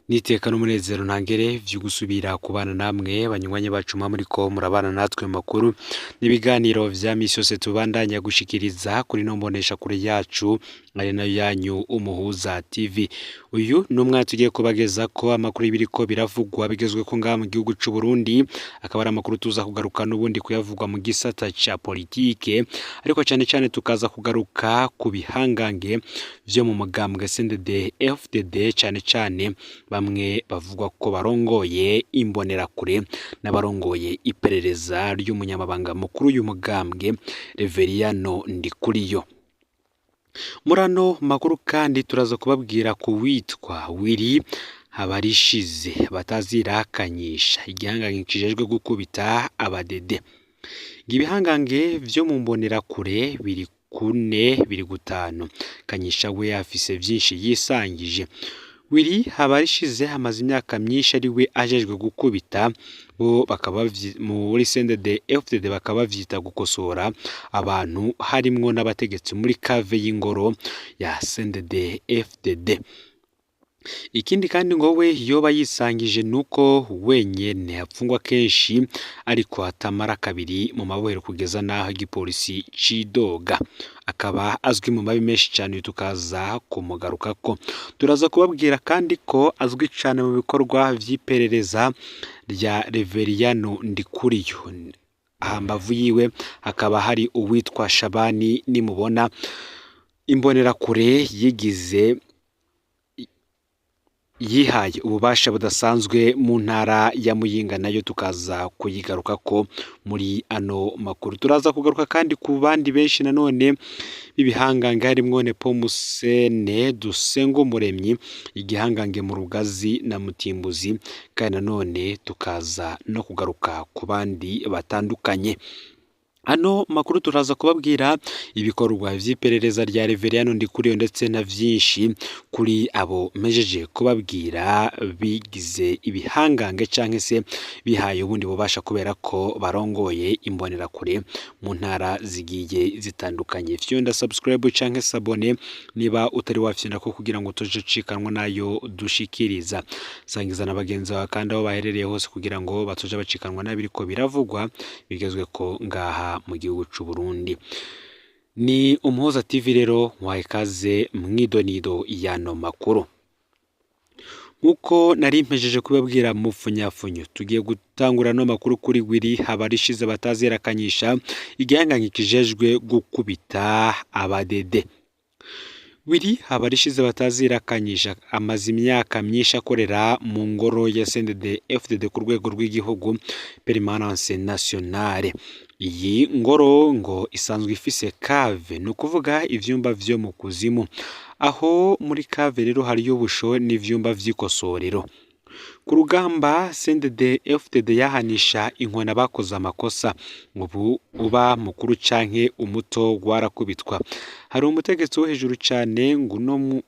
N'iteka n'umunezero ntangere vyo gusubira kubana namwe banywanyi bacu mwa muriko murabana natwe mu makuru n'ibiganiro vya misi yose tubandanya gushikiriza kuri no mbonesha kure yacu ari nayo yanyu Umuhuza TV. Uyu ni umwanya tugiye kubagezako amakuru y'ibiriko biravugwa bigezweko ngaha mu gihugu c'u Burundi, akaba ari amakuru tuza kugaruka n'ubundi kuyavugwa mu gisata ca politike, ariko cane cane tukaza kugaruka ku bihangange vyo mu mugambwe CNDD FDD, cane cane bamwe bavugwa ko barongoye imbonerakure n'abarongoye iperereza ry'umunyamabanga mukuru y'umugambwe Reveriyano Ndikuriyo. Muri ano makuru kandi turaza kubabwira ku witwa Willy Habarishize batazirakanyisha, igihangange kijejwe gukubita abadede. Ibihangange vyo mu mbonerakure biri kune biri gutanu, Kanyisha we afise vyinshi yisangije. Willy Habarishize amaze imyaka myinshi ari we ajejwe gukubita, bo bakaba muri CNDD FDD bakaba bavyita gukosora abantu, harimwo n'abategetsi muri cave y'ingoro ya CNDD FDD. Ikindi kandi ngo we yoba yisangije nuko wenyene apfungwa kenshi ariko atamara kabiri mu mabohero kugeza n'aho igipolisi cidoga. Akaba azwi mu mabi menshi cane, tukaza kumugarukako. Turaza kubabwira kandi ko azwi cane mu bikorwa vy'iperereza rya Reveriyano Ndikuriyo. Hambavu yiwe hakaba hari uwitwa Shabani Nimubona, imbonerakure yigize yihaye ububasha budasanzwe mu ntara ya Muyinga, nayo tukaza kuyigarukako muri ano makuru. Turaza kugaruka kandi ku bandi benshi nanone b'ibihangange harimwo Nepomuscene Dusengumuremyi, igihangange mu Rugazi na Mutimbuzi, kandi nanone tukaza no kugaruka ku bandi batandukanye. Ano makuru turaza kubabwira ibikorwa vy'iperereza rya Reveriyano Ndikuriyo ndetse na vyinshi kuri abo mpejeje kubabwira bigize ibihangange canke se bihaye ubundi bubasha kubera ko barongoye imbonerakure mu ntara zigiye zitandukanye. Fyonda subscribe canke s'abonner niba utari wafyondako kugira ngo utoje ucikanwa nayo dushikiriza. Sangiza na bagenzi bawe kandi aho baherereye hose kugira ngo batoje bacikanwa n'abiriko biravugwa bigezweko ngaha mu gihugu c'u Burundi. Ni Umuhuza TV rero wahaye ikaze mw'idonido y'ano makuru. Nkuko nari mpejeje kubabwira mu funyafunyo, tugiye gutangura ano makuru kuri Willy Habarishize batazirakanyisha, igihangange kijejwe gukubita abadede. Willy Habarishize batazirakanyisha amaze imyaka myinshi akorera mu ngoro ya CNDD FDD ku rwego rw'igihugu Permanence Nationale. Iyi ngoro ngo isanzwe ifise cave, ni ukuvuga ivyumba vyo mu kuzimu. Aho muri cave rero hariyo ubusho n'ivyumba vy'ikosorero. Ku rugamba CNDD FDD yahanisha inkoni abakoze amakosa, ubu uba mukuru canke umuto warakubitwa. Hari umutegetsi wo hejuru cane ngo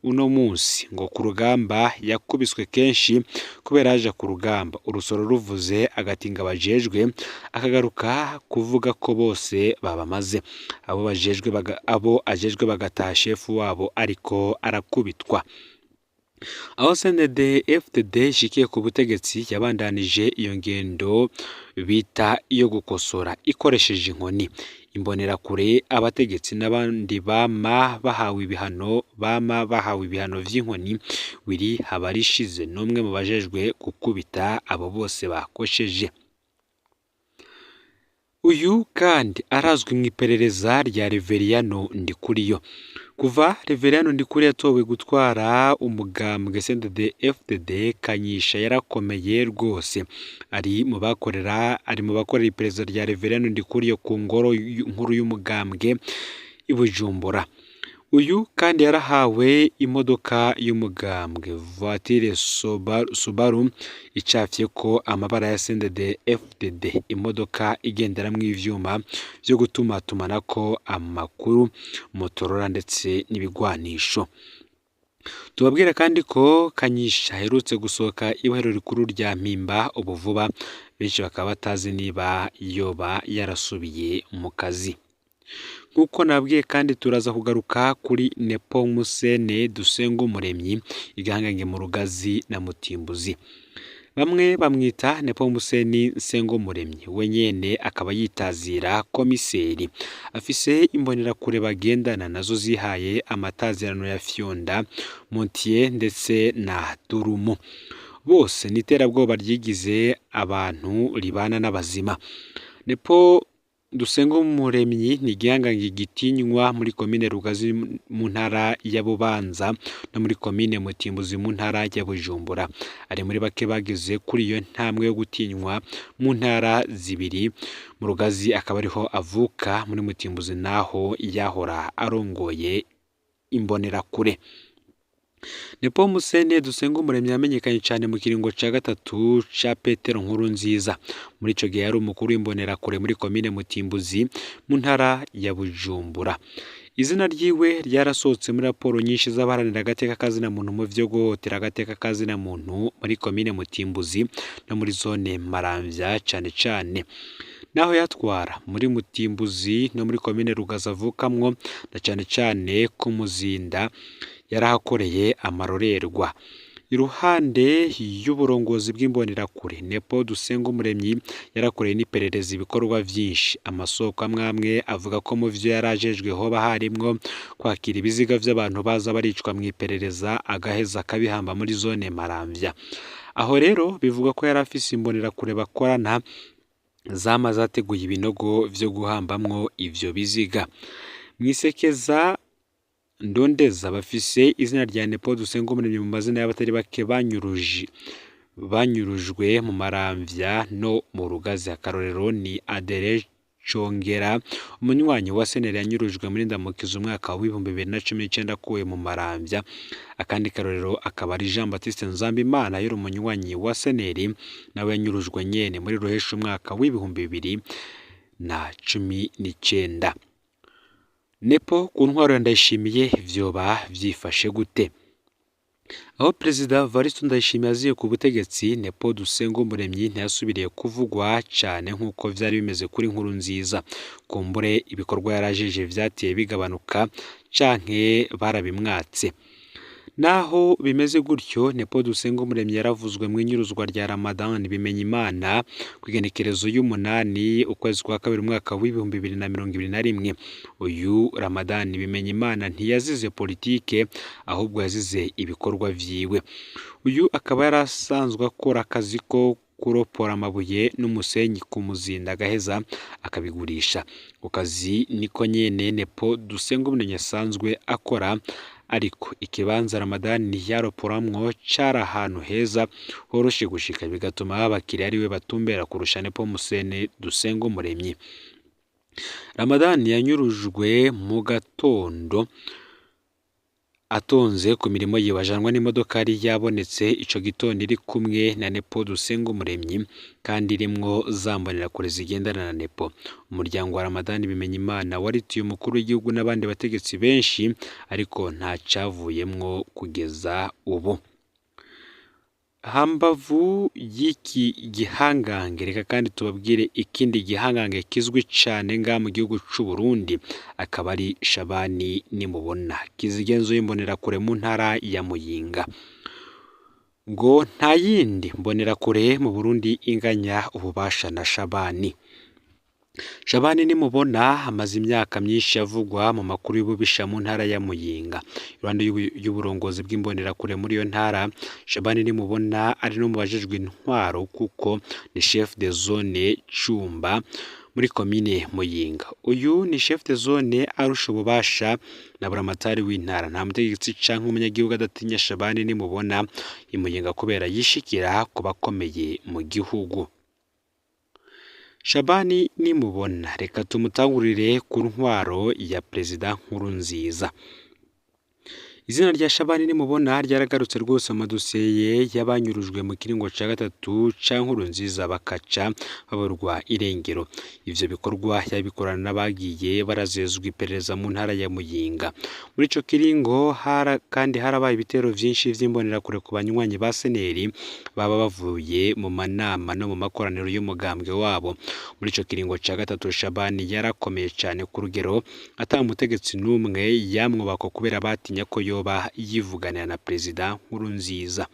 uno munsi ngo ku rugamba yakubiswe kenshi kubera yaja ku rugamba urusoro ruvuze agatinga abajejwe, akagaruka kuvuga ko bose babamaze, abo bajejwe abo ajejwe bagataha shefu wabo ariko arakubitwa. Aho CNDD FDD ishikiye ku butegetsi yabandanije iyo ngendo bita iyo gukosora ikoresheje inkoni. Imbonerakure, abategetsi n'abandi bama bahawe ibihano bama bahawe ibihano vy'inkoni. Willy Habarishize n'umwe mu bajejwe gukubita abo bose bakosheje. Uyu kandi arazwi mw'iperereza rya Reveriyano Ndikuriyo. Kuva Reveriyano Ndikuriyo atowe gutwara umugambwe CNDD FDD, Kanyisha yarakomeye rwose. Ari mu bakorera iperereza rya Reveriyano Ndikuriyo ku ngoro nkuru y'umugambwe i Bujumbura. Uyu kandi yarahawe imodoka y'umugambwe voiture Subaru icafyeko amabara ya CNDD FDD, imodoka igenderamwo ivyuma vyo gutumatumanako amakuru, Motorola ndetse n'ibigwanisho. Tubabwira kandi ko Kanyisha aherutse gusohoka ibohero rikuru rya Mpimba ubu vuba, benshi bakaba batazi niba yoba yarasubiye mu kazi. Nk'uko nabwiye kandi turaza kugaruka kuri Nepomuscene Dusengumuremyi, igihangange mu Rugazi na Mutimbuzi. Bamwe bamwita Nepomuscene Nsengumuremyi, we nyene akaba yitazira komiseri. Afise imbonerakure bagendana nazo zihaye amatazirano ya Fyonda, Montier ndetse na Durumu. Bose ni iterabwoba ryigize abantu ribana n'abazima. Nepo Dusengumuremyi ni igihangange gitinywa muri komine Rugazi mu ntara ya Bubanza no muri komine Mutimbuzi mu ntara ya Bujumbura. Ari muri bake bageze kuri iyo ntambwe yo gutinywa mu ntara zibiri, mu Rugazi akaba ariho avuka, muri Mutimbuzi naho yahora arongoye imbonerakure. Nepomuscene Dusengumuremyi yamenyekanye cane mu kiringo ca gatatu ca Petero Nkurunziza. Muri ico gihe yari umukuru w'imbonerakure muri komine Mutimbuzi mu ntara ya Bujumbura. Izina ryiwe ryarasohotse muri raporo nyinshi z'abaharanira agateka kazina muntu mu vyo guhohotera agateka kazina muntu muri komine Mutimbuzi no muri zone Maramvya cane cane. Naho yatwara muri Mutimbuzi no muri komine Rugazi avukamwo na cane cane ku Muzinda yarahakoreye amarorerwa. Iruhande y'uburongozi bw'imbonerakure, Nepo Dusengumuremyi yarakoreye n'iperereza ibikorwa vyinshi. Amasoko amwe amwe avuga ko mu vyo yarajejwe hoba harimwo kwakira ibiziga vy'abantu baza baricwa mw'iperereza agaheza akabihamba muri zone Maramvya. Aho rero bivugwa ko yari afise imbonerakure bakorana zama zateguye ibinogo vyo guhambamwo ivyo biziga. Mw'isekeza Ndondeza bafise izina rya Nepo Dusengumuremyi mu mazina y'abatari bake banyurujwe mu Maramvya no mu Rugazi. Akarorero ni Adere Congera, umunywanyi wa Seneri yanyurujwe muri Ndamukiza umwaka w'2019 akuwe mu Maramvya. Akandi karorero akaba ari Jean Baptiste Nzambimana yari umunywanyi wa Seneri nawe yanyurujwe nyene muri Ruhesha umwaka w'2019. Nepo ku ntwaro ya Ndayishimiye vyoba vyifashe gute? Aho Perezida Evariste Ndayishimiye aziye ku butegetsi, Nepo Dusengumuremyi ntiyasubiriye kuvugwa cane nk'uko vyari bimeze kuri Nkurunziza. Kumbure ibikorwa yarajeje vyateye bigabanuka canke barabimwatse. Naho bimeze gutyo, Nepo Dusengumuremyi yaravuzwe mw'inyuruzwa rya Ramadan Bimenyimana kw'igenekerezo y'umunani ukwezi kwa kabiri umwaka w'2021. Uyu Ramadan Bimenyimana ntiyazize politike ahubwo yazize ibikorwa vyiwe. Uyu akaba yarasanzwe akora akazi ko kuropora amabuye n'umusenyi ku Muzinda agaheza akabigurisha. Ako kazi niko nyene Nepo Dusengumuremyi asanzwe akora, ariko ikibanza Ramadani yaroporamwo cari ahantu heza horoshe gushika, bigatuma abakiriya ariwe batumbera kurusha Nepomuscene Dusengumuremyi. Ramadani yanyurujwe mu gatondo atonze ku mirimo yiwe, ajanwa n'imodoka yari yabonetse ico gitondo iri kumwe na Nepo Dusengumuremyi kandi irimwo za mbonerakure zigendana na Nepo. Umuryango wa Ramadani Bimenyimana warituye umukuru w'igihugu n'abandi bategetsi benshi, ariko nta cavuyemwo kugeza ubu. Hambavu y'iki gihangange, reka kandi tubabwire ikindi gihangange kizwi cane ngaha mu gihugu c'u Burundi, akaba ari Shabani Nimubona, kizigenzo y'imbonerakure mu ntara ya Muyinga. Ngo nta yindi mbonerakure mu Burundi inganya ububasha na Shabani. Shabani Nimubona amaze imyaka myinshi avugwa mu makuru y'ububisha mu ntara ya Muyinga. Iruhande y'uburongozi bw'imbonerakure muri iyo ntara, Shabani Nimubona ari no mu bajejwe intwaro kuko ni chef de zone Cumba muri komine Muyinga. Uyu ni chef de zone arusha ububasha na buramatari w'intara. Nta mutegetsi canke umunyagihugu adatinya Shabani Nimubona i Muyinga kubera yishikira ku bakomeye mu gihugu. Shabani Nimubona reka tumutangurire ku ntwaro ya Perezida Nkurunziza. Izina rya Shabani nimubona ryaragarutse rwose mu madosiye y'abanyurujwe mu kiringo ca gatatu ca Nkurunziza bakaca baburwa irengero. Ivyo bikorwa yabikorana n'abagiye barazezwa iperereza mu ntara ya Muyinga. Muri ico kiringo kandi harabaye ibitero vyinshi vy'imbonerakure ku banywanyi ba Seneri baba bavuye mu manama no mu makoraniro y'umugambwe wabo. Muri ico kiringo ca gatatu Shabani yarakomeye cane ku rugero ata mutegetsi n'umwe yamwubako kubera batinya ko yoba yivuganira na Perezida Nkurunziza.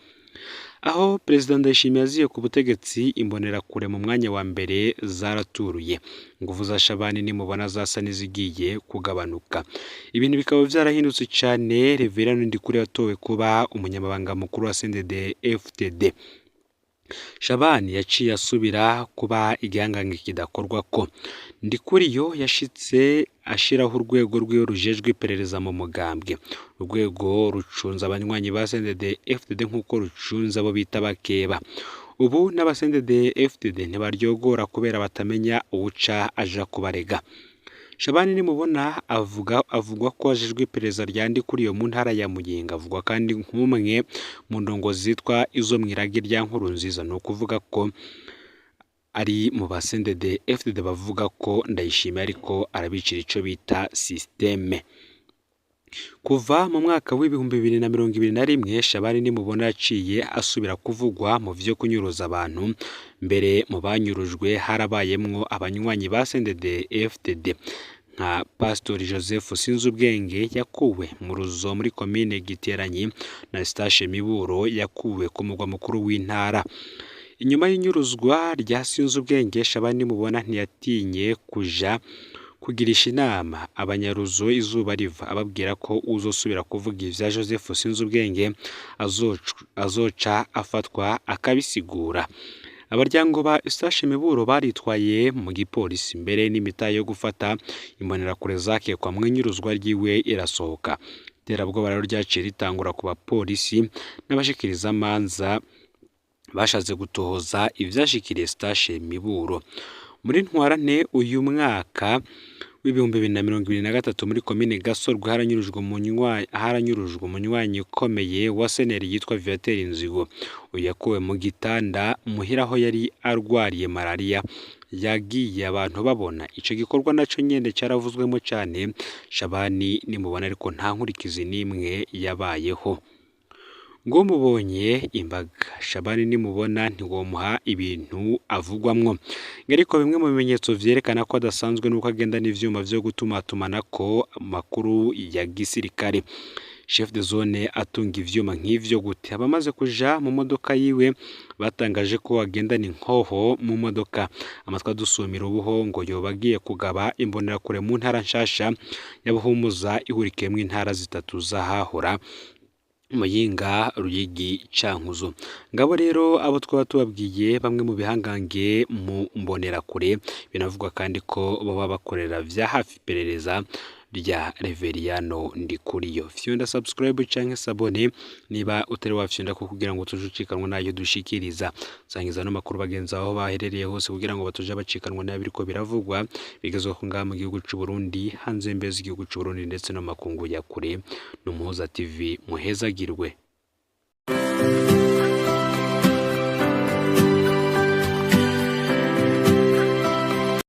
Aho Perezida Ndayishimiye yaziye ku butegetsi, imbonerakure mu mwanya wa mbere zaraturuye. Inguvu za Shabani nimubona zasa n'izigiye kugabanuka. Ibintu bikaba vyarahindutse cane. Reverend Ndikuri yatowe kuba umunyamabanga mukuru wa CNDD FDD. Shabani yaciye asubira kuba igihangange kidakorwako. Ndikuriyo yashitse ashiraho urwego rwiwe rujejwe iperereza mu mugambwe, urwego rucunze abanywanyi ba CNDD FDD nk'uko rucunze abo bita bakeba. Ubu n'aba CNDD FDD ntibaryogora kubera batamenya uwuca aja kubarega. Shabani nimubona avugwa ko ajejwe iperereza rya Ndikuriyo mu ntara ya Muyinga, avugwa kandi nk'umwe mu ndongozi zitwa izo mw'irage rya Nkurunziza. Ni ukuvuga ko ari mu ba CNDD FDD bavuga ko Ndayishimiye ariko arabicira ico bita systeme. Kuva mu mwaka w'2021 Shabani nimubona yaciye asubira kuvugwa mu vyo kunyuruza abantu. Mbere mu banyurujwe harabayemwo abanywanyi ba CNDD FDD nka Pastori Joseph Sinzubwenge yakuwe mu Ruzo muri komine Giteranyi na Eustache Miburo yakuwe ku mugwa mukuru w'intara. Inyuma y'inyuruzwa rya Sinzubwenge, Shabani nimubona ntiyatinye kuja kugirisha inama abanyaruzo izuba riva, ababwira ko uzosubira kuvuga ivya Joseph Sinzubwenge azoca afatwa akabisigura. Abaryango ba Eustache Miburo baritwaye mu gipolisi mbere n'imitahe yo gufata imbonerakure zakekwa mu inyuruzwa ryiwe irasohoka. Iterabwoba rero ryaciye ritangura ku bapolisi n'abashikirizamanza bashatse gutohoza ivyashikiriye Eustache Miburo. Muri ntwarante uyu mwaka w'2023 muri komine Gasorwe haranyurujwe umunywanyi ukomeye wa Seneri yitwa Viateur Nzigo. Uyu yakuwe mu gitanda muhira aho yari arwariye malariya, yagiye abantu babona. Ico gikorwa naco nyene caravuzwemo cane. Shabani nimubona ariko nta nkurikizi n'imwe yabayeho. Ngo mubonye imbaga Shabani nimubona ntiwomuha ibintu avugwamwo. Ariko bimwe mu bimenyetso vyerekana ko adasanzwe nuko agenda n'ivyuma vyo gutumatumanako amakuru ya gisirikare. Chef de zone atunga ivyuma nk'ivyo gute? Abamaze kuja mu modoka yiwe batangaje ko agendana inkoho mu modoka. Amatwi adusumira ubuho ngo yoba agiye kugaba imbonerakure mu ntara nshasha ya Buhumuza ihurikiyemwo intara zitatu z'ahahora Muyinga, Ruyigi, Cankuzo. Ngabo rero abo twaba tubabwiye bamwe mu bihangange mu mbonerakure, binavugwa kandi ko baba bakorera vya hafi iperereza rya Reveriyano Ndikuriyo. Fyonda subscribe canke sabone niba utari wafyonda ko kugira ngo tuje ucikanwa nayo dushikiriza. Sangiza no makuru bagenzi aho baherereye hose kugira ngo batuje bacikanwa nayo biriko biravugwa bigezweho ngaha mu gihugu c'u Burundi, hanze mbezi igihugu c'u Burundi ndetse no makungu ya kure. N'Umuhoza TV muhezagirwe.